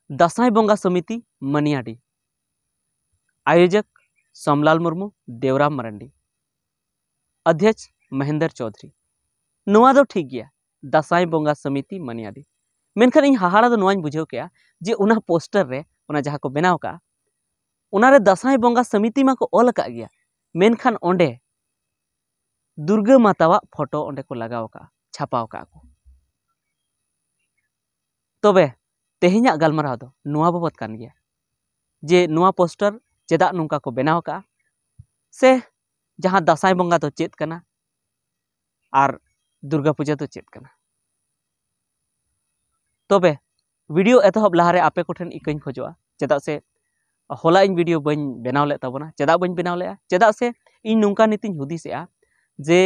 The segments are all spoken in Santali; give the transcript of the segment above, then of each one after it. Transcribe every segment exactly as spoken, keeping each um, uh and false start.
ᱫᱟᱸᱥᱟᱭ ᱵᱚᱸᱜᱟ ᱥᱚᱢᱤᱛᱤ ᱢᱟᱹᱱᱤᱭᱟᱰᱤ, ᱟᱭᱳᱡᱚᱠ ᱥᱳᱢᱞᱟᱞ ᱢᱩᱨᱢᱩ, ᱫᱮᱣᱨᱟᱢ ᱢᱟᱨᱟᱱᱰᱤ, ᱚᱫᱷᱭᱚᱠᱥ ᱢᱚᱦᱮᱱᱫᱚᱨ ᱪᱳᱣᱫᱷᱩᱨᱤ᱾ ᱱᱚᱣᱟ ᱫᱚ ᱴᱷᱤᱠ ᱜᱮᱭᱟ, ᱫᱟᱸᱥᱟᱭ ᱵᱚᱸᱜᱟ ᱥᱚᱢᱤᱛᱤ ᱢᱟᱹᱱᱤᱭᱟᱰᱤ᱾ ᱢᱮᱱᱠᱷᱟᱱ ᱤᱧ ᱦᱟᱦᱟᱲᱟ ᱫᱚ ᱱᱚᱣᱟᱧ ᱵᱩᱡᱷᱟᱹᱣ ᱠᱮᱜᱼᱟ ᱡᱮ ᱚᱱᱟ ᱯᱳᱥᱴᱟᱨ ᱨᱮ, ᱚᱱᱟ ᱡᱟᱦᱟᱸ ᱠᱚ ᱵᱮᱱᱟᱣ ᱠᱟᱜᱼᱟ, ᱚᱱᱟᱨᱮ ᱫᱟᱸᱥᱟᱭ ᱵᱚᱸᱜᱟ ᱥᱚᱢᱤᱛᱤ ᱢᱟᱠᱚ ᱚᱞ ᱟᱠᱟᱫ ᱜᱮᱭᱟ, ᱢᱮᱱᱠᱷᱟᱱ ᱚᱸᱰᱮ ᱫᱩᱨᱜᱟᱹ ᱢᱟᱛᱟᱣᱟᱜ ᱯᱷᱳᱴᱳ ᱚᱸᱰᱮ ᱠᱚ ᱞᱟᱜᱟᱣ ᱟᱠᱟᱫᱼᱟ, ᱪᱷᱟᱯᱟᱣ ᱟᱠᱟᱫᱼᱟ ᱠᱚ᱾ ᱛᱚᱵᱮ ᱛᱮᱦᱮᱧᱟᱜ ᱜᱟᱞᱢᱟᱨᱟᱣ ᱫᱚ ᱱᱚᱣᱟ ᱵᱟᱵᱚᱛ ᱠᱟᱱ ᱜᱮᱭᱟ ᱡᱮ ᱱᱚᱣᱟ ᱯᱳᱥᱴᱟᱨ ᱪᱮᱫᱟᱜ ᱱᱚᱝᱠᱟ ᱠᱚ ᱵᱮᱱᱟᱣ ᱟᱠᱟᱫᱼᱟ, ᱥᱮ ᱡᱟᱦᱟᱸ ᱫᱟᱸᱥᱟᱭ ᱵᱚᱸᱜᱟ ᱫᱚ ᱪᱮᱫ ᱠᱟᱱᱟ ᱟᱨ ᱫᱩᱨᱜᱟ ᱯᱩᱡᱟᱹ ᱫᱚ ᱪᱮᱫ ᱠᱟᱱᱟ᱾ ᱛᱚᱵᱮ ᱵᱷᱤᱰᱤᱭᱳ ᱮᱛᱚᱦᱚᱵ ᱞᱟᱦᱟᱨᱮ ᱟᱯᱮ ᱠᱚᱴᱷᱮᱱ ᱤᱠᱟᱹᱧ ᱠᱷᱚᱡᱚᱜᱼᱟ, ᱪᱮᱫᱟᱜ ᱥᱮ ᱦᱚᱞᱟ ᱤᱧ ᱵᱷᱤᱰᱤᱭᱳ ᱵᱟᱹᱧ ᱵᱮᱱᱟᱣ ᱞᱮᱫ ᱛᱟᱵᱚᱱᱟ᱾ ᱪᱮᱫᱟᱜ ᱵᱟᱹᱧ ᱵᱮᱱᱟᱣ ᱞᱮᱫᱼᱟ? ᱪᱮᱫᱟᱜ ᱥᱮ ᱤᱧ ᱱᱚᱝᱠᱟ ᱱᱤᱛᱤᱧ ᱦᱩᱫᱤᱥᱮᱜᱼᱟ ᱡᱮ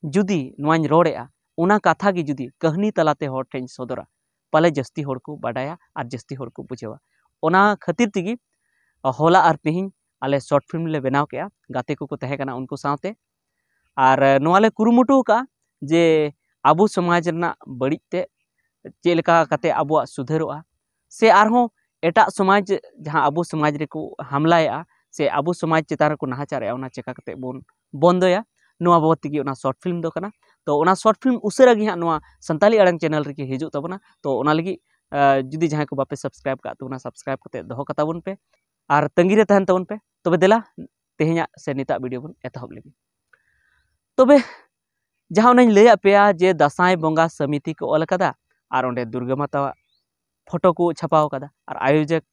ᱡᱩᱫᱤ ᱱᱚᱣᱟᱧ ᱨᱚᱲᱮᱜᱼᱟ, ᱚᱱᱟ ᱠᱟᱛᱷᱟ ᱜᱮ ᱡᱩᱫᱤ ᱠᱟᱹᱦᱱᱤ ᱛᱟᱞᱟᱛᱮ ᱦᱚᱲ ᱴᱷᱮᱱ ᱥᱚᱫᱚᱨᱟ, ᱯᱟᱞᱮ ᱡᱟᱹᱥᱛᱤ ᱦᱚᱲ ᱠᱚ ᱵᱟᱰᱟᱭᱟ ᱟᱨ ᱡᱟᱹᱥᱛᱤ ᱦᱚᱲ ᱠᱚ ᱵᱩᱡᱷᱟᱹᱣᱟ᱾ ᱚᱱᱟ ᱠᱷᱟᱹᱛᱤᱨ ᱛᱮᱜᱮ ᱦᱚᱞᱟ ᱟᱨ ᱛᱮᱦᱮᱧ ᱟᱞᱮ ᱥᱚᱨᱴ ᱯᱷᱤᱞᱢ ᱞᱮ ᱵᱮᱱᱟᱣ ᱠᱮᱜᱼᱟ, ᱜᱟᱛᱮ ᱠᱚᱠᱚ ᱛᱟᱦᱮᱸ ᱠᱟᱱᱟ ᱩᱱᱠᱩ ᱥᱟᱶᱛᱮ᱾ ᱟᱨ ᱱᱚᱣᱟ ᱞᱮ ᱠᱩᱨᱩᱢᱩᱴᱩ ᱟᱠᱟᱫᱼᱟ ᱡᱮ ᱟᱵᱚ ᱥᱚᱢᱟᱡᱽ ᱨᱮᱱᱟᱜ ᱵᱟᱹᱲᱤᱡ ᱛᱮ ᱪᱮᱫ ᱞᱮᱠᱟ ᱠᱟᱛᱮ ᱟᱵᱚᱣᱟᱜ ᱥᱩᱫᱷᱟᱹᱨᱚᱜᱼᱟ, ᱥᱮ ᱟᱨᱦᱚᱸ ᱮᱴᱟᱜ ᱥᱚᱢᱟᱡᱽ ᱡᱟᱦᱟᱸ ᱟᱵᱚ ᱥᱚᱢᱟᱡᱽ ᱨᱮᱠᱚ ᱦᱟᱢᱞᱟᱭᱮᱜᱼᱟ ᱥᱮ ᱟᱵᱚ ᱥᱚᱢᱟᱡᱽ ᱪᱮᱛᱟᱱ ᱨᱮᱠᱚ ᱱᱟᱦᱟᱪᱟᱨᱮᱜᱼᱟ, ᱚᱱᱟ ᱪᱮᱠᱟ ᱠᱟᱛᱮ ᱵᱚᱱ ᱵᱚᱱᱫᱚᱭᱟ, ᱱᱚᱣᱟ ᱵᱟᱵᱚᱫ ᱛᱮᱜᱮ ᱚᱱᱟ ᱥᱚᱨᱴ ᱯᱷᱤᱞᱢ ᱫᱚ ᱠᱟᱱᱟ᱾ ᱛᱚ ᱚᱱᱟ ᱥᱚᱨᱴ ᱯᱷᱤᱞᱢ ᱩᱥᱟᱹᱨᱟ ᱜᱮ ᱦᱟᱸᱜ ᱱᱚᱣᱟ ᱥᱟᱱᱛᱟᱞᱤ ᱟᱲᱟᱝ ᱪᱮᱱᱮᱞ ᱨᱮᱜᱮ ᱦᱤᱡᱩᱜ ᱛᱟᱵᱚᱱᱟ᱾ ᱛᱚ ᱚᱱᱟ ᱞᱟᱹᱜᱤᱫ ᱟᱸ, ᱡᱩᱫᱤ ᱡᱟᱦᱟᱸᱭ ᱠᱚ ᱵᱟᱯᱮ ᱥᱟᱵᱥᱠᱨᱟᱭᱤᱵ ᱠᱟᱜ ᱛᱟᱵᱚᱱᱟ, ᱥᱟᱵᱥᱠᱨᱟᱭᱤᱵ ᱠᱟᱛᱮ ᱫᱚᱦᱚ ᱠᱟᱛᱟ ᱵᱚᱱ ᱯᱮ ᱟᱨ ᱛᱟᱺᱜᱤ ᱨᱮ ᱛᱟᱦᱮᱱ ᱛᱟᱵᱚᱱ ᱯᱮ᱾ ᱛᱚᱵᱮ ᱫᱮᱞᱟ ᱛᱮᱦᱮᱧᱟᱜ ᱥᱮ ᱱᱤᱛᱟᱜ ᱵᱷᱤᱰᱤᱭᱳ ᱵᱚᱱ ᱮᱛᱚᱦᱚᱵ ᱞᱮᱜᱮ᱾ ᱛᱚᱵᱮ ᱡᱟᱦᱟᱸ ᱚᱱᱟᱧ ᱞᱟᱹᱭᱟᱫ ᱯᱮᱭᱟ ᱡᱮ ᱫᱟᱸᱥᱟᱭ ᱵᱚᱸᱜᱟ ᱥᱚᱢᱤᱛᱤ ᱠᱚ ᱚᱞ ᱟᱠᱟᱫᱟ ᱟᱨ ᱚᱸᱰᱮ ᱫᱩᱨᱜᱟᱹ ᱢᱟᱛᱟᱣᱟᱜ ᱯᱷᱳᱴᱳ ᱠᱚ ᱪᱷᱟᱯᱟᱣ ᱟᱠᱟᱫᱟ ᱟᱨ ᱟᱭᱳᱡᱚᱠ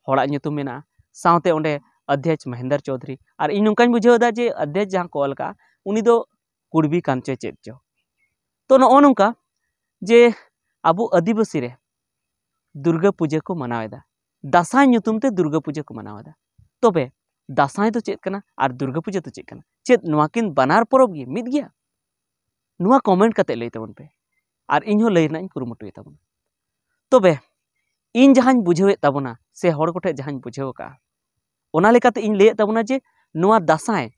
ᱦᱚᱲᱟᱜ ᱧᱩᱛᱩᱢ ᱢᱮᱱᱟᱜᱼᱟ, ᱥᱟᱶᱛᱮ ᱚᱸᱰᱮ ᱚᱫᱷᱭᱚᱠᱥ ᱢᱚᱦᱮᱱᱫᱚᱨ ᱪᱳᱣᱫᱷᱩᱨᱤ᱾ ᱟᱨ ᱤᱧ ᱱᱚᱝᱠᱟᱧ ᱵᱩᱡᱷᱟᱹᱣ ᱮᱫᱟ ᱡᱮ ᱚᱫᱷᱭᱚᱠᱥ ᱡᱟᱦᱟᱸ ᱠᱚ ᱚᱞ ᱟᱠᱟᱫᱼᱟ, ᱩᱱᱤ ᱫᱚ ᱠᱩᱲᱵᱤ ᱠᱟᱱ ᱪᱚᱭ ᱪᱮᱫ ᱪᱚ᱾ ᱛᱚ ᱱᱚᱜᱼᱚ ᱱᱚᱝᱠᱟ ᱡᱮ ᱟᱵᱚ ᱟᱹᱫᱤᱵᱟᱹᱥᱤ ᱨᱮ ᱫᱩᱨᱜᱟᱹ ᱯᱩᱡᱟᱹ ᱠᱚ ᱢᱟᱱᱟᱣ ᱮᱫᱟ, ᱫᱟᱸᱥᱟᱭ ᱧᱩᱛᱩᱢ ᱛᱮ ᱫᱩᱨᱜᱟᱹ ᱯᱩᱡᱟᱹ ᱠᱚ ᱢᱟᱱᱟᱣ ᱮᱫᱟ᱾ ᱛᱚᱵᱮ ᱫᱟᱸᱥᱟᱭ ᱫᱚ ᱪᱮᱫ ᱠᱟᱱᱟ ᱟᱨ ᱫᱩᱨᱜᱟᱹ ᱯᱩᱡᱟᱹ ᱫᱚ ᱪᱮᱫ ᱠᱟᱱᱟ? ᱪᱮᱫ ᱱᱚᱣᱟ ᱠᱤᱱ ᱵᱟᱱᱟᱨ ᱯᱚᱨᱚᱵᱽ ᱜᱮ ᱢᱤᱫ ᱜᱮᱭᱟ? ᱱᱚᱣᱟ ᱠᱚᱢᱮᱱᱴ ᱠᱟᱛᱮ ᱞᱟᱹᱭ ᱛᱟᱵᱚᱱ ᱯᱮ, ᱟᱨ ᱤᱧ ᱦᱚᱸ ᱞᱟᱹᱭ ᱨᱮᱱᱟᱜ ᱤᱧ ᱠᱩᱨᱩᱢᱩᱴᱩᱭ ᱛᱟᱵᱚᱱᱟ᱾ ᱛᱚᱵᱮ ᱤᱧ ᱡᱟᱦᱟᱸᱧ ᱵᱩᱡᱷᱟᱹᱣᱮᱫ ᱛᱟᱵᱚᱱᱟ ᱥᱮ ᱦᱚᱲ ᱠᱚᱴᱷᱮᱱ ᱡᱟᱦᱟᱸᱧ ᱵᱩᱡᱷᱟᱹᱣ ᱟᱠᱟᱫᱼᱟ, ᱚᱱᱟ ᱞᱮᱠᱟᱛᱮ ᱤᱧ ᱞᱟᱹᱭᱮᱫ ᱛᱟᱵᱚᱱᱟ ᱡᱮ ᱱᱚᱣᱟ ᱫᱟᱸᱥᱟᱭ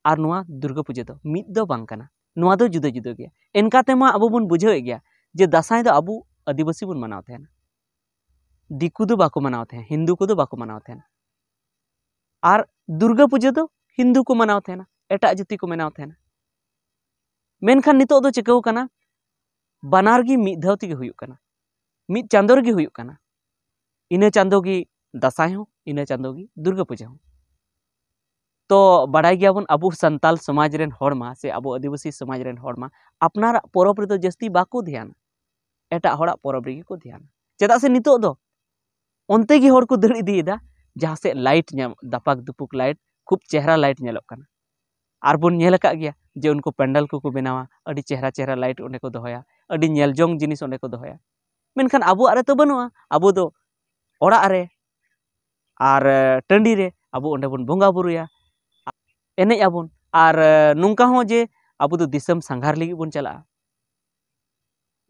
ᱟᱨ ᱱᱚᱣᱟ ᱫᱩᱨᱜᱟᱹ ᱯᱩᱡᱟᱹ ᱫᱚ ᱢᱤᱫ ᱫᱚ ᱵᱟᱝ ᱠᱟᱱᱟ, ᱱᱚᱣᱟ ᱫᱚ ᱡᱩᱫᱟᱹ ᱡᱩᱫᱟᱹ ᱜᱮᱭᱟ᱾ ᱮᱱᱠᱟ ᱛᱮᱢᱟ ᱟᱵᱚ ᱵᱚᱱ ᱵᱩᱡᱷᱟᱹᱣᱮᱫ ᱜᱮᱭᱟ ᱡᱮ ᱫᱟᱸᱥᱟᱭ ᱫᱚ ᱟᱵᱚ ᱟᱹᱫᱤᱵᱟᱹᱥᱤ ᱵᱚᱱ ᱢᱟᱱᱟᱣ ᱛᱟᱦᱮᱱᱟ᱾ ᱫᱤᱠᱩ ᱫᱚ ᱵᱟᱠᱚ ᱢᱟᱱᱟᱣ ᱛᱟᱦᱮᱸᱱᱟ, ᱦᱤᱱᱫᱩ ᱠᱚᱫᱚ ᱵᱟᱠᱚ ᱢᱟᱱᱟᱣ ᱛᱟᱦᱮᱸᱱᱟ᱾ ᱟᱨ ᱫᱩᱨᱜᱟᱹ ᱯᱩᱡᱟᱹ ᱫᱚ ᱦᱤᱱᱫᱩ ᱠᱚ ᱢᱟᱱᱟᱣ ᱛᱟᱦᱮᱸᱱᱟ, ᱮᱴᱟᱜ ᱡᱟᱹᱛᱤ ᱠᱚ ᱢᱟᱱᱟᱣ ᱛᱟᱦᱮᱸᱱᱟ᱾ ᱢᱮᱱᱠᱷᱟᱱ ᱱᱤᱛᱚᱜ ᱫᱚ ᱪᱤᱠᱟᱹᱣ ᱠᱟᱱᱟ, ᱵᱟᱱᱟᱨ ᱜᱮ ᱢᱤᱫ ᱫᱷᱟᱣ ᱛᱮᱜᱮ ᱦᱩᱭᱩᱜ ᱠᱟᱱᱟ, ᱢᱤᱫ ᱪᱟᱸᱫᱳ ᱨᱮᱜᱮ ᱦᱩᱭᱩᱜ ᱠᱟᱱᱟ᱾ ᱤᱱᱟᱹ ᱪᱟᱸᱫᱳ ᱜᱮ ᱫᱟᱸᱥᱟᱭ ᱦᱚᱸ, ᱤᱱᱟᱹ ᱪᱟᱸᱫᱳ ᱜᱮ ᱫᱩᱨᱜᱟᱹ ᱯᱩᱡᱟᱹ ᱦᱚᱸ᱾ ᱛᱚ ᱵᱟᱲᱟᱭ ᱜᱮᱭᱟᱵᱚᱱ, ᱟᱵᱚ ᱥᱟᱱᱛᱟᱞ ᱥᱚᱢᱟᱡᱽ ᱨᱮᱱ ᱦᱚᱲ ᱢᱟ ᱥᱮ ᱟᱵᱚ ᱟᱹᱫᱤᱵᱟᱹᱥᱤ ᱥᱚᱢᱟᱡᱽ ᱨᱮᱱ ᱦᱚᱲ ᱢᱟ ᱟᱯᱱᱟᱨᱟᱜ ᱯᱚᱨᱚᱵᱽ ᱨᱮᱫᱚ ᱡᱟᱹᱥᱛᱤ ᱵᱟᱠᱚ ᱫᱷᱮᱭᱟᱱᱟ, ᱮᱴᱟᱜ ᱦᱚᱲᱟᱜ ᱯᱚᱨᱚᱵᱽ ᱨᱮᱜᱮ ᱠᱚ ᱫᱷᱮᱭᱟᱱᱟ᱾ ᱪᱮᱫᱟᱜ ᱥᱮ ᱱᱤᱛᱚᱜ ᱫᱚ ᱚᱱᱛᱮ ᱜᱮ ᱦᱚᱲ ᱠᱚ ᱫᱟᱹᱲ ᱤᱫᱤᱭᱮᱫᱟ, ᱡᱟᱦᱟᱸ ᱥᱮᱫ ᱞᱟᱭᱤᱴ ᱧᱟᱢ, ᱫᱟᱯᱟᱠ ᱫᱩᱯᱩᱠ ᱞᱟᱭᱤᱴ, ᱠᱷᱩᱵ ᱪᱮᱦᱨᱟ ᱞᱟᱭᱤᱴ ᱧᱮᱞᱚᱜ ᱠᱟᱱᱟ᱾ ᱟᱨ ᱵᱚᱱ ᱧᱮᱞ ᱟᱠᱟᱫ ᱜᱮᱭᱟ ᱡᱮ ᱩᱱᱠᱩ ᱯᱮᱱᱰᱮᱞ ᱠᱚᱠᱚ ᱵᱮᱱᱟᱣᱟ, ᱟᱹᱰᱤ ᱪᱮᱦᱨᱟ ᱪᱮᱦᱨᱟ ᱞᱟᱭᱤᱴ ᱚᱸᱰᱮ ᱠᱚ ᱫᱚᱦᱚᱭᱟ, ᱟᱹᱰᱤ ᱧᱮᱞ ᱡᱚᱝ ᱡᱤᱱᱤᱥ ᱚᱸᱰᱮ ᱠᱚ ᱫᱚᱦᱚᱭᱟ᱾ ᱢᱮᱱᱠᱷᱟᱱ ᱟᱵᱚᱣᱟᱜ ᱨᱮᱛᱚ ᱵᱟᱹᱱᱩᱜᱼᱟ᱾ ᱟᱵᱚ ᱫᱚ ᱚᱲᱟᱜ ᱨᱮ ᱟᱨ ᱴᱟᱺᱰᱤ ᱨᱮ ᱟᱵᱚ ᱚᱸᱰᱮ ᱵᱚᱱ ᱵᱚᱸᱜᱟ ᱵᱩᱨᱩᱭᱟ, ᱮᱱᱮᱡ ᱟᱵᱚᱱ᱾ ᱟᱨ ᱱᱚᱝᱠᱟ ᱦᱚᱸ ᱡᱮ ᱟᱵᱚ ᱫᱚ ᱫᱤᱥᱚᱢ ᱥᱟᱸᱜᱷᱟᱨ ᱞᱟᱹᱜᱤᱫ ᱵᱚᱱ ᱪᱟᱞᱟᱜᱼᱟ,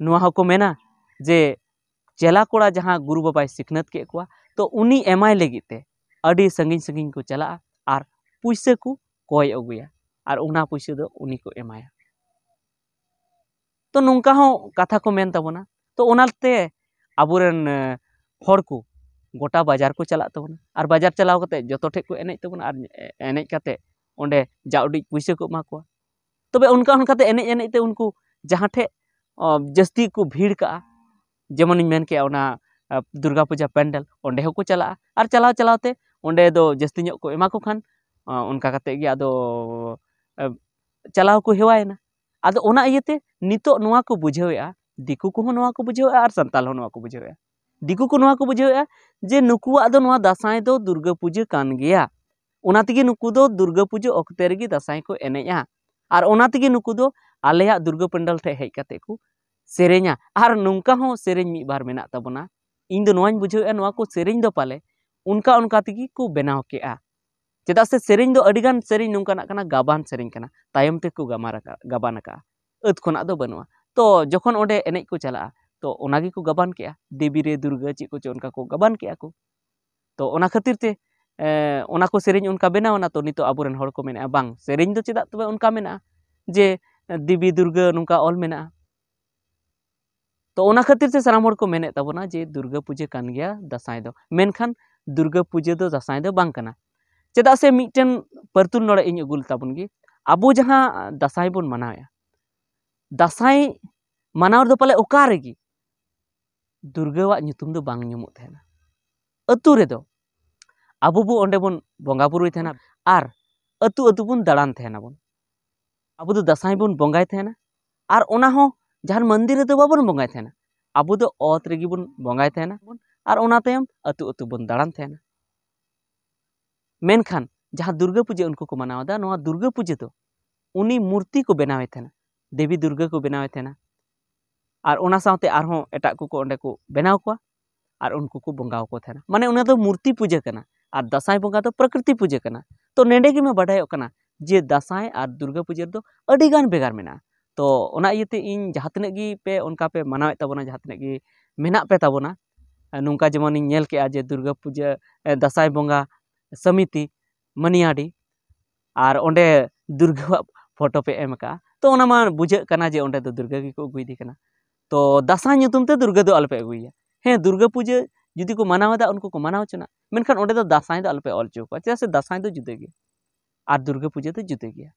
ᱱᱚᱣᱟ ᱦᱚᱸᱠᱚ ᱢᱮᱱᱟ ᱡᱮ ᱪᱮᱞᱟ ᱠᱚᱲᱟ ᱡᱟᱦᱟᱸ ᱜᱩᱨᱩ ᱵᱟᱵᱟᱭ ᱥᱤᱠᱷᱱᱟᱹᱛ ᱠᱮᱫ ᱠᱚᱣᱟ, ᱛᱚ ᱩᱱᱤ ᱮᱢᱟᱭ ᱞᱟᱹᱜᱤᱫ ᱛᱮ ᱟᱹᱰᱤ ᱥᱟᱺᱜᱤᱧ ᱥᱟᱺᱜᱤᱧ ᱠᱚ ᱪᱟᱞᱟᱜᱼᱟ ᱟᱨ ᱯᱩᱭᱥᱟᱹ ᱠᱚ ᱠᱚᱭ ᱟᱹᱜᱩᱭᱟ ᱟᱨ ᱚᱱᱟ ᱯᱩᱭᱥᱟᱹ ᱫᱚ ᱩᱱᱤ ᱠᱚ ᱮᱢᱟᱭᱟ᱾ ᱛᱚ ᱱᱚᱝᱠᱟ ᱦᱚᱸ ᱠᱟᱛᱷᱟ ᱠᱚ ᱢᱮᱱ ᱛᱟᱵᱚᱱᱟ᱾ ᱛᱚ ᱚᱱᱟᱛᱮ ᱟᱵᱚᱨᱮᱱ, ᱮ, ᱦᱚᱲ ᱠᱚ ᱜᱚᱴᱟ ᱵᱟᱡᱟᱨ ᱠᱚ ᱪᱟᱞᱟᱜ ᱛᱟᱵᱚᱱᱟ ᱟᱨ ᱵᱟᱡᱟᱨ ᱪᱟᱞᱟᱣ ᱠᱟᱛᱮ ᱡᱚᱛᱚ ᱴᱷᱮᱡ ᱠᱚ ᱮᱱᱮᱡ ᱛᱟᱵᱚᱱᱟ ᱟᱨ ᱮᱱᱮᱡ ᱠᱟᱛᱮ ᱚᱸᱰᱮ ᱡᱟ ᱩᱰᱤᱡ ᱯᱩᱭᱥᱟᱹ ᱠᱚ ᱮᱢᱟ ᱠᱚᱣᱟ᱾ ᱛᱚᱵᱮ ᱚᱱᱠᱟ ᱚᱱᱠᱟᱛᱮ ᱮᱱᱮᱡ ᱮᱱᱮᱡ ᱛᱮ ᱩᱱᱠᱩ ᱡᱟᱦᱟᱸ ᱴᱷᱮᱡ, ᱚ, ᱡᱟᱹᱥᱛᱤ ᱠᱚ ᱵᱷᱤᱲ ᱠᱟᱜᱼᱟ, ᱡᱮᱢᱚᱱᱤᱧ ᱢᱮᱱ ᱠᱮᱜᱼᱟ ᱚᱱᱟ, ᱟ, ᱫᱩᱨᱜᱟ ᱯᱩᱡᱟ ᱯᱮᱱᱰᱮᱞ, ᱚᱸᱰᱮ ᱦᱚᱸᱠᱚ ᱪᱟᱞᱟᱜᱼᱟ᱾ ᱟᱨ ᱪᱟᱞᱟᱣ ᱪᱟᱞᱟᱣ ᱛᱮ ᱚᱸᱰᱮ ᱫᱚ ᱡᱟᱹᱥᱛᱤ ᱧᱚᱜ ᱠᱚ ᱮᱢᱟ ᱠᱚ ᱠᱷᱟᱱ, ᱟ, ᱚᱱᱠᱟ ᱠᱟᱛᱮ ᱜᱮ ᱟᱫᱚ, ᱟ, ᱪᱟᱞᱟᱣ ᱠᱚ ᱦᱮᱣᱟᱭᱮᱱᱟ᱾ ᱟᱫᱚ ᱚᱱᱟ ᱤᱭᱟᱹᱛᱮ ᱱᱤᱛᱚᱜ ᱱᱚᱣᱟ ᱠᱚ ᱵᱩᱡᱷᱟᱹᱣᱮᱫᱼᱟ, ᱫᱤᱠᱩ ᱠᱚᱦᱚᱸ ᱱᱚᱣᱟ ᱠᱚ ᱵᱩᱡᱷᱟᱹᱣᱮᱫᱼᱟ ᱟᱨ ᱥᱟᱱᱛᱟᱲ ᱦᱚᱸ ᱱᱚᱣᱟ ᱠᱚ ᱵᱩᱡᱷᱟᱹᱣᱮᱫᱼᱟ᱾ ᱫᱤᱠᱩ ᱠᱚ ᱱᱚᱣᱟ ᱠᱚ ᱵᱩᱡᱷᱟᱹᱣᱮᱫᱼᱟ ᱡᱮ ᱱᱩᱠᱩᱣᱟᱜ ᱫᱚ ᱱᱚᱣᱟ ᱫᱟᱸᱥᱟᱭ ᱫᱚ ᱫᱩᱨᱜᱟᱹ ᱯᱩᱡᱟᱹ ᱠᱟᱱ ᱜᱮᱭᱟ, ᱚᱱᱟ ᱛᱮᱜᱮ ᱱᱩᱠᱩ ᱫᱚ ᱫᱩᱨᱜᱟᱹ ᱯᱩᱡᱟᱹ ᱚᱠᱛᱮ ᱨᱮᱜᱮ ᱫᱟᱸᱥᱟᱭ ᱠᱚ ᱮᱱᱮᱡᱼᱟ᱾ ᱟᱨ ᱚᱱᱟ ᱛᱮᱜᱮ ᱱᱩᱠᱩ ᱫᱚ ᱟᱞᱮᱭᱟᱜ ᱫᱩᱨᱜᱟᱹ ᱯᱟᱱᱰᱟᱞ ᱴᱷᱮᱡ ᱦᱮᱡ ᱠᱟᱛᱮ ᱠᱚ ᱥᱮᱨᱮᱧᱟ᱾ ᱟᱨ ᱱᱚᱝᱠᱟ ᱦᱚᱸ ᱥᱮᱨᱮᱧ ᱢᱤᱫ ᱵᱟᱨ ᱢᱮᱱᱟᱜ ᱛᱟᱵᱚᱱᱟ᱾ ᱤᱧ ᱫᱚ ᱱᱚᱣᱟᱧ ᱵᱩᱡᱷᱟᱹᱣᱮᱫᱼᱟ, ᱱᱚᱣᱟ ᱠᱚ ᱥᱮᱨᱮᱧ ᱫᱚ ᱯᱟᱞᱮ ᱚᱱᱠᱟ ᱚᱱᱠᱟ ᱛᱮᱜᱮ ᱠᱚ ᱵᱮᱱᱟᱣ ᱠᱮᱜᱼᱟ᱾ ᱪᱮᱫᱟᱜ ᱥᱮ ᱥᱮᱨᱮᱧ ᱫᱚ ᱟᱹᱰᱤᱜᱟᱱ ᱥᱮᱨᱮᱧ ᱱᱚᱝᱠᱟᱱᱟᱜ ᱠᱟᱱᱟ, ᱜᱟᱵᱟᱱ ᱥᱮᱨᱮᱧ ᱠᱟᱱᱟ, ᱛᱟᱭᱚᱢ ᱛᱮᱠᱚ ᱜᱟᱢᱟᱨ ᱟᱠᱟ-, ᱜᱟᱵᱟᱱ ᱟᱠᱟᱜᱼᱟ, ᱟᱹᱛ ᱠᱷᱚᱱᱟᱜ ᱫᱚ ᱵᱟᱹᱱᱩᱜᱼᱟ᱾ ᱛᱚ ᱡᱚᱠᱷᱚᱱ ᱚᱸᱰᱮ ᱮᱱᱮᱡ ᱠᱚ ᱪᱟᱞᱟᱜᱼᱟ, ᱛᱚ ᱚᱱᱟ ᱜᱮᱠᱚ ᱜᱟᱵᱟᱱ ᱠᱮᱜᱼᱟ, ᱫᱮᱵᱤ ᱨᱮ ᱫᱩᱨᱜᱟᱹ ᱪᱮᱫ ᱠᱚᱪᱚ ᱚᱱᱠᱟ ᱠᱚ ᱜᱟᱵᱟᱱ ᱠᱮᱜᱼᱟ ᱠᱚ᱾ ᱛᱚ ᱚᱱᱟ ᱠᱷᱟᱹᱛᱤᱨ ᱛᱮ, ᱮ, ᱚᱱᱟ ᱠᱚ ᱥᱮᱨᱮᱧ ᱚᱱᱠᱟ ᱵᱮᱱᱟᱣ ᱮᱱᱟ, ᱛᱚ ᱱᱤᱛᱚᱜ ᱟᱵᱚᱨᱮᱱ ᱦᱚᱲ ᱠᱚ ᱢᱮᱱᱮᱫᱼᱟ, "ᱵᱟᱝ, ᱥᱮᱨᱮᱧ ᱫᱚ ᱪᱮᱫᱟᱜ ᱛᱚᱵᱮ ᱚᱱᱠᱟ ᱢᱮᱱᱟᱜᱼᱟ ᱡᱮ ᱫᱮᱵᱤ ᱫᱩᱨᱜᱟᱹ ᱱᱚᱝᱠᱟ ᱚᱞ ᱢᱮᱱᱟᱜᱼᱟ?" ᱛᱚ ᱚᱱᱟ ᱠᱷᱟᱹᱛᱤᱨ ᱛᱮ ᱥᱟᱱᱟᱢ ᱦᱚᱲ ᱠᱚ ᱢᱮᱱᱮᱫ ᱛᱟᱵᱚᱱᱟ ᱡᱮ ᱫᱩᱨᱜᱟᱹ ᱯᱩᱡᱟᱹ ᱠᱟᱱ ᱜᱮᱭᱟ ᱫᱟᱸᱥᱟᱭ ᱫᱚ, ᱢᱮᱱᱠᱷᱟᱱ ᱫᱩᱨᱜᱟᱹ ᱯᱩᱡᱟᱹ ᱫᱚ ᱫᱟᱸᱥᱟᱭ ᱫᱚ ᱵᱟᱝ ᱠᱟᱱᱟ᱾ ᱪᱮᱫᱟᱜ ᱥᱮ ᱢᱤᱫᱴᱮᱱ ᱯᱟᱹᱨᱛᱩᱞ ᱱᱚᱲᱮ ᱤᱧ ᱟᱹᱜᱩ ᱞᱮᱛᱟᱵᱚᱱ ᱜᱮ᱾ ᱟᱵᱚ ᱡᱟᱦᱟᱸ ᱫᱟᱸᱥᱟᱭ ᱵᱚᱱ ᱢᱟᱱᱟᱣᱮᱫᱼᱟ, ᱫᱟᱸᱥᱟᱭ ᱢᱟᱱᱟᱣ ᱨᱮᱫᱚ ᱯᱟᱞᱮ ᱚᱠᱟ ᱨᱮᱜᱮ ᱫᱩᱨᱜᱟᱹᱣᱟᱜ ᱧᱩᱛᱩᱢ ᱫᱚ ᱵᱟᱝ ᱧᱩᱢᱩᱜ ᱛᱟᱦᱮᱱᱟ᱾ ᱟᱹᱛᱩ ᱨᱮᱫᱚ ᱟᱵᱚ ᱵᱚ ᱚᱸᱰᱮ ᱵᱚᱱ ᱵᱚᱸᱜᱟ ᱵᱩᱨᱩᱭ ᱛᱟᱦᱮᱱᱟ ᱟᱨ ᱟᱹᱛᱩ ᱟᱹᱛᱩ ᱵᱚᱱ ᱫᱟᱬᱟᱱ ᱛᱟᱦᱮᱱᱟᱵᱚᱱ᱾ ᱟᱵᱚ ᱫᱚ ᱫᱟᱸᱥᱟᱭ ᱵᱚᱱ ᱵᱚᱸᱜᱟᱭ ᱛᱟᱦᱮᱱᱟ ᱟᱨ ᱚᱱᱟ ᱦᱚᱸ ᱡᱟᱦᱟᱱ ᱢᱚᱱᱫᱤᱨ ᱨᱮᱫᱚ ᱵᱟᱵᱚᱱ ᱵᱚᱸᱜᱟᱭ ᱛᱟᱦᱮᱱᱟ᱾ ᱟᱵᱚ ᱫᱚ ᱚᱛ ᱨᱮᱜᱮ ᱵᱚᱱ ᱵᱚᱸᱜᱟᱭ ᱛᱟᱦᱮᱱᱟ ᱟᱨ ᱚᱱᱟ ᱛᱟᱭᱚᱢ ᱟᱹᱛᱩ ᱟᱹᱛᱩ ᱵᱚᱱ ᱫᱟᱬᱟᱱ ᱛᱟᱦᱮᱱᱟ᱾ ᱢᱮᱱᱠᱷᱟᱱ ᱡᱟᱦᱟᱸ ᱫᱩᱨᱜᱟᱹ ᱯᱩᱡᱟᱹ ᱩᱱᱠᱩ ᱠᱚ ᱢᱟᱱᱟᱣ ᱮᱫᱟ, ᱱᱚᱣᱟ ᱫᱩᱨᱜᱟᱹ ᱯᱩᱡᱟᱹ ᱫᱚ ᱩᱱᱤ ᱢᱩᱨᱛᱤ ᱠᱚ ᱵᱮᱱᱟᱣᱮ ᱛᱟᱦᱮᱱᱟ, ᱫᱮᱵᱤ ᱫᱩᱨᱜᱟᱹ ᱠᱚ ᱵᱮᱱᱟᱣᱮ ᱛᱟᱦᱮᱱᱟ᱾ ᱟᱨ ᱚᱱᱟ ᱥᱟᱶᱛᱮ ᱟᱨᱦᱚᱸ ᱮᱴᱟᱜ ᱠᱚᱠᱚ ᱚᱸᱰᱮ ᱠᱚ ᱵᱮᱱᱟᱣ ᱠᱚᱣᱟ ᱟᱨ ᱩᱱᱠᱩ ᱠᱚ ᱵᱚᱸᱜᱟ ᱟᱠᱚ ᱛᱟᱦᱮᱱᱟ᱾ ᱢᱟᱱᱮ ᱚᱱᱟ ᱫᱚ ᱢᱩᱨᱛᱤ ᱯᱩᱡᱟᱹ ᱠᱟᱱᱟ ᱟᱨ ᱫᱟᱸᱥᱟᱭ ᱵᱚᱸᱜᱟ ᱫᱚ ᱯᱨᱚᱠᱨᱤᱛᱤ ᱯᱩᱡᱟᱹ ᱠᱟᱱᱟ᱾ ᱛᱚ ᱱᱮᱰᱮ ᱜᱮ ᱢᱟ ᱵᱟᱰᱟᱭᱚᱜ ᱠᱟᱱᱟ ᱡᱮ ᱫᱟᱸᱥᱟᱭ ᱟᱨ ᱫᱩᱨᱜᱟᱹ ᱯᱩᱡᱟᱹ ᱨᱮᱫᱚ ᱟᱹᱰᱤ ᱜᱟᱱ ᱵᱷᱮᱜᱟᱨ ᱢᱮᱱᱟᱜᱼᱟ᱾ ᱛᱚ ᱚᱱᱟ ᱤᱭᱟᱹᱛᱮ ᱤᱧ ᱡᱟᱦᱟᱸ ᱛᱤᱱᱟᱹᱜ ᱜᱮ ᱯᱮ ᱚᱱᱠᱟ ᱯᱮ ᱢᱟᱱᱟᱣᱮᱫ ᱛᱟᱵᱚᱱᱟ, ᱡᱟᱦᱟᱸ ᱛᱤᱱᱟᱹᱜ ᱜᱮ ᱢᱮᱱᱟᱜ ᱯᱮ ᱛᱟᱵᱚᱱᱟ, ᱱᱚᱝᱠᱟ ᱡᱮᱢᱚᱱᱤᱧ ᱧᱮᱞ ᱠᱮᱜᱼᱟ ᱡᱮ ᱫᱩᱨᱜᱟᱹ ᱯᱩᱡᱟᱹ, ᱮ, ᱫᱟᱸᱥᱟᱭ ᱵᱚᱸᱜᱟ ᱥᱚᱢᱤᱛᱤ ᱢᱟᱱᱤᱭᱟᱰᱤ, ᱟᱨ ᱚᱸᱰᱮ ᱫᱩᱨᱜᱟᱹᱣᱟᱜ ᱯᱷᱳᱴᱳ ᱯᱮ ᱮᱢ ᱟᱠᱟᱜᱼᱟ, ᱛᱚ ᱚᱱᱟ ᱢᱟ ᱵᱩᱡᱷᱟᱹᱜ ᱠᱟᱱᱟ ᱡᱮ ᱚᱸᱰᱮ ᱫᱚ ᱫᱩᱨᱜᱟᱹ ᱜᱮᱠᱚ ᱟᱹᱜᱩᱭᱮᱫᱮ ᱠᱟᱱᱟ᱾ ᱛᱚ ᱫᱟᱸᱥᱟᱭ ᱧᱩᱛᱩᱢ ᱛᱮ ᱫᱩᱨᱜᱟᱹ ᱫᱚ ᱟᱞᱚᱯᱮ ᱟᱹᱜᱩᱭᱮᱭᱟ᱾ ᱦᱮᱸ, ᱫᱩᱨᱜᱟᱹ ᱯᱩᱡᱟᱹ ᱡᱩᱫᱤ ᱠᱚ ᱢᱟᱱᱟᱣ ᱮᱫᱟ, ᱩᱱᱠᱩ ᱠᱚ ᱢᱟᱱᱟᱣ ᱦᱚᱪᱚᱱᱟ, ᱢᱮᱱᱠᱷᱟᱱ ᱚᱸᱰᱮ ᱫᱚ ᱫᱟᱸᱥᱟᱭ ᱫᱚ ᱟᱞᱚᱯᱮ ᱚᱞ ᱦᱚᱪᱚ ᱠᱚᱣᱟ, ᱪᱮᱫᱟᱜ ᱥᱮ ᱫᱟᱸᱥᱟᱭ ᱫᱚ ᱡᱩᱫᱟᱹ ᱜᱮᱭᱟ ᱟᱨ ᱫᱩᱨᱜᱟᱹ ᱯᱩᱡᱟᱹ ᱫᱚ ᱡᱩᱫᱟᱹ ᱜᱮᱭᱟ᱾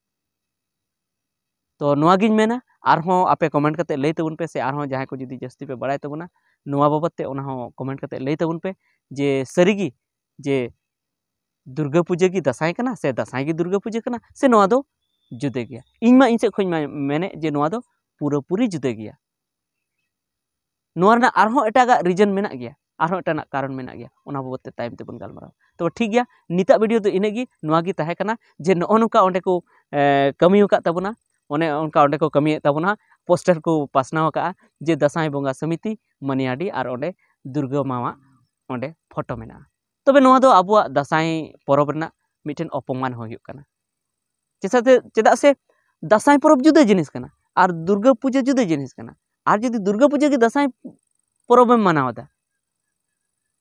ᱛᱚ ᱱᱚᱣᱟ ᱜᱤᱧ ᱢᱮᱱᱟ, ᱟᱨᱦᱚᱸ ᱟᱯᱮ ᱠᱚᱢᱮᱱᱴ ᱠᱟᱛᱮ ᱞᱟᱹᱭ ᱛᱟᱵᱚᱱ ᱯᱮ, ᱥᱮ ᱟᱨᱦᱚᱸ ᱡᱟᱦᱟᱸᱭ ᱠᱚ ᱡᱩᱫᱤ ᱡᱟᱹᱥᱛᱤ ᱯᱮ ᱵᱟᱲᱟᱭ ᱛᱟᱵᱚᱱᱟ ᱱᱚᱣᱟ ᱵᱟᱵᱚᱛ ᱛᱮ, ᱚᱱᱟ ᱦᱚᱸ ᱠᱚᱢᱮᱱᱴ ᱠᱟᱛᱮ ᱞᱟᱹᱭ ᱛᱟᱵᱚᱱ ᱯᱮ ᱡᱮ ᱥᱟᱹᱨᱤᱜᱮ ᱡᱮ ᱫᱩᱨᱜᱟᱹ ᱯᱩᱡᱟᱹ ᱜᱮ ᱫᱟᱸᱥᱟᱭ ᱠᱟᱱᱟ ᱥᱮ ᱫᱟᱸᱥᱟᱭ ᱜᱮ ᱫᱩᱨᱜᱟᱹ ᱯᱩᱡᱟᱹ ᱠᱟᱱᱟ, ᱥᱮ ᱱᱚᱣᱟ ᱫᱚ ᱡᱩᱫᱟᱹ ᱜᱮᱭᱟ? ᱤᱧ ᱢᱟ ᱤᱧ ᱥᱮᱫ ᱠᱷᱚᱱ ᱢᱟ ᱢᱮᱱᱮᱫ ᱡᱮ ᱱᱚᱣᱟ ᱫᱚ ᱯᱩᱨᱟᱹᱯᱩᱨᱤ ᱡᱩᱫᱟᱹ ᱜᱮᱭᱟ᱾ ᱱᱚᱣᱟ ᱨᱮᱱᱟᱜ ᱟᱨᱦᱚᱸ ᱮᱴᱟᱜᱟᱜ ᱨᱤᱡᱚᱱ ᱢᱮᱱᱟᱜ ᱜᱮᱭᱟ, ᱟᱨᱦᱚᱸ ᱮᱴᱟᱜᱟᱜ ᱠᱟᱨᱚᱱ ᱢᱮᱱᱟᱜ ᱜᱮᱭᱟ, ᱚᱱᱟ ᱵᱟᱵᱚᱛ ᱛᱮ ᱛᱟᱭᱚᱢ ᱛᱮᱵᱚᱱ ᱜᱟᱞᱢᱟᱨᱟᱣᱟ᱾ ᱛᱚ ᱴᱷᱤᱠ ᱜᱮᱭᱟ, ᱱᱤᱛᱟᱜ ᱵᱷᱤᱰᱤᱭᱳ ᱫᱚ ᱤᱱᱟᱹᱜ ᱜᱮ᱾ ᱱᱚᱣᱟ ᱜᱮ ᱛᱟᱦᱮᱸ ᱠᱟᱱᱟ ᱡᱮ ᱱᱚᱜᱼᱚ ᱱᱚᱝᱠᱟ ᱚᱸᱰᱮ ᱠᱚ, ᱮ, ᱠᱟᱹᱢᱤ ᱟᱠᱟᱫ ᱛᱟᱵᱚᱱᱟ, ᱚᱱᱮ ᱚᱱᱠᱟ ᱚᱸᱰᱮ ᱠᱚ ᱠᱟᱹᱢᱤᱭᱮᱫ ᱛᱟᱵᱚᱱᱟ, ᱯᱳᱥᱴᱟᱨ ᱠᱚ ᱯᱟᱥᱱᱟᱣ ᱟᱠᱟᱫᱼᱟ ᱡᱮ ᱫᱟᱸᱥᱟᱭ ᱵᱚᱸᱜᱟ ᱥᱚᱢᱤᱛᱤ ᱢᱟᱱᱤᱭᱟᱰᱤ ᱟᱨ ᱚᱸᱰᱮ ᱫᱩᱨᱜᱟᱹ ᱢᱟᱣᱟᱜ ᱚᱸᱰᱮ ᱯᱷᱳᱴᱳ ᱢᱮᱱᱟᱜᱼᱟ᱾ ᱛᱚᱵᱮ ᱱᱚᱣᱟ ᱫᱚ ᱟᱵᱚᱣᱟᱜ ᱫᱟᱸᱥᱟᱭ ᱯᱚᱨᱚᱵᱽ ᱨᱮᱱᱟᱜ ᱢᱤᱫᱴᱮᱱ ᱚᱯᱚᱢᱟᱱ ᱦᱚᱸ ᱦᱩᱭᱩᱜ ᱠᱟᱱᱟ᱾ ᱪᱮᱫᱟᱜ ᱥᱮ, ᱪᱮᱫᱟᱜ ᱥᱮ ᱫᱟᱸᱥᱟᱭ ᱯᱚᱨᱚᱵᱽ ᱡᱩᱫᱟᱹ ᱡᱤᱱᱤᱥ ᱠᱟᱱᱟ ᱟᱨ ᱫᱩᱨᱜᱟᱹ ᱯᱩᱡᱟᱹ ᱡᱩᱫᱟᱹ ᱡᱤᱱᱤᱥ ᱠᱟᱱᱟ᱾ ᱟᱨ ᱡᱩᱫᱤ ᱫᱩᱨᱜᱟᱹ ᱯᱩᱡᱟᱹ ᱜᱮ ᱫᱟᱸᱥᱟᱭ ᱯᱚᱨᱚᱵᱽ ᱮᱢ ᱢᱟᱱᱟᱣ ᱮᱫᱟ,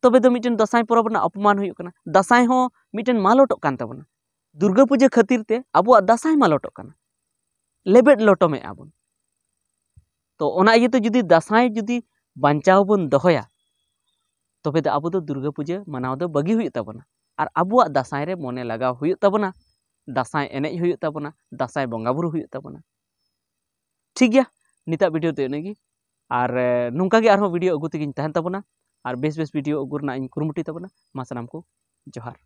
ᱛᱚᱵᱮ ᱫᱚ ᱢᱤᱫᱴᱮᱱ ᱫᱟᱸᱥᱟᱭ ᱯᱚᱨᱚᱵᱽ ᱨᱮᱱᱟᱜ ᱚᱯᱚᱢᱟᱱ ᱦᱩᱭᱩᱜ ᱠᱟᱱᱟ᱾ ᱫᱟᱸᱥᱟᱭ ᱦᱚᱸ ᱢᱤᱫᱴᱮᱱ ᱢᱟᱞᱚᱴᱚᱜ ᱠᱟᱱ ᱛᱟᱵᱚᱱᱟ᱾ ᱫᱩᱨᱜᱟᱹ ᱯᱩᱡᱟᱹ ᱠᱷᱟᱹᱛᱤᱨ ᱛᱮ ᱟᱵᱚᱣᱟᱜ ᱫᱟᱸᱥᱟᱭ ᱢᱟᱞᱚᱴᱚᱜ ᱠᱟᱱᱟ, ᱞᱮᱵᱮᱫ ᱞᱚᱴᱚᱢᱮᱜᱼᱟ ᱵᱚᱱ᱾ ᱛᱚ ᱚᱱᱟ ᱤᱭᱟᱹᱛᱮ ᱡᱩᱫᱤ ᱫᱟᱸᱥᱟᱭ ᱡᱩᱫᱤ ᱵᱟᱧᱪᱟᱣ ᱵᱚᱱ ᱫᱚᱦᱚᱭᱟ, ᱛᱚᱵᱮ ᱫᱚ ᱟᱵᱚ ᱫᱚ ᱫᱩᱨᱜᱟᱹ ᱯᱩᱡᱟᱹ ᱢᱟᱱᱟᱣ ᱫᱚ ᱵᱟᱹᱜᱤ ᱦᱩᱭᱩᱜ ᱛᱟᱵᱚᱱᱟ᱾ ᱟᱨ ᱟᱵᱚᱣᱟᱜ ᱫᱟᱸᱥᱟᱭ ᱨᱮ ᱢᱚᱱᱮ ᱞᱟᱜᱟᱣ ᱦᱩᱭᱩᱜ ᱛᱟᱵᱚᱱᱟ, ᱫᱟᱸᱥᱟᱭ ᱮᱱᱮᱡ ᱦᱩᱭᱩᱜ ᱛᱟᱵᱚᱱᱟ, ᱫᱟᱸᱥᱟᱭ ᱵᱚᱸᱜᱟ ᱵᱩᱨᱩ ᱦᱩᱭᱩᱜ ᱛᱟᱵᱚᱱᱟ᱾ ᱴᱷᱤᱠ ᱜᱮᱭᱟ, ᱱᱤᱛᱟᱜ ᱵᱷᱤᱰᱤᱭᱳ ᱫᱚ ᱤᱱᱟᱹᱜᱮ᱾ ᱟᱨ ᱮ, ᱱᱚᱝᱠᱟ ᱜᱮ ᱟᱨᱦᱚᱸ ᱵᱷᱤᱰᱤᱭᱳ ᱟᱹᱜᱩ ᱛᱮᱜᱮᱧ ᱛᱟᱦᱮᱱ ᱛᱟᱵᱚᱱᱟ᱾ ᱟᱨ ᱵᱮᱥ ᱵᱮᱥ ᱵᱷᱤᱰᱤᱭᱳ ᱟᱹᱜᱩ ᱨᱮᱱᱟᱜ ᱤᱧ ᱠᱩᱨᱩᱢᱩᱴᱩᱭ ᱛᱟᱵᱚᱱᱟ᱾ ᱢᱟ ᱥᱟᱱᱟᱢ ᱠᱚ ᱡᱚᱦᱟᱨ᱾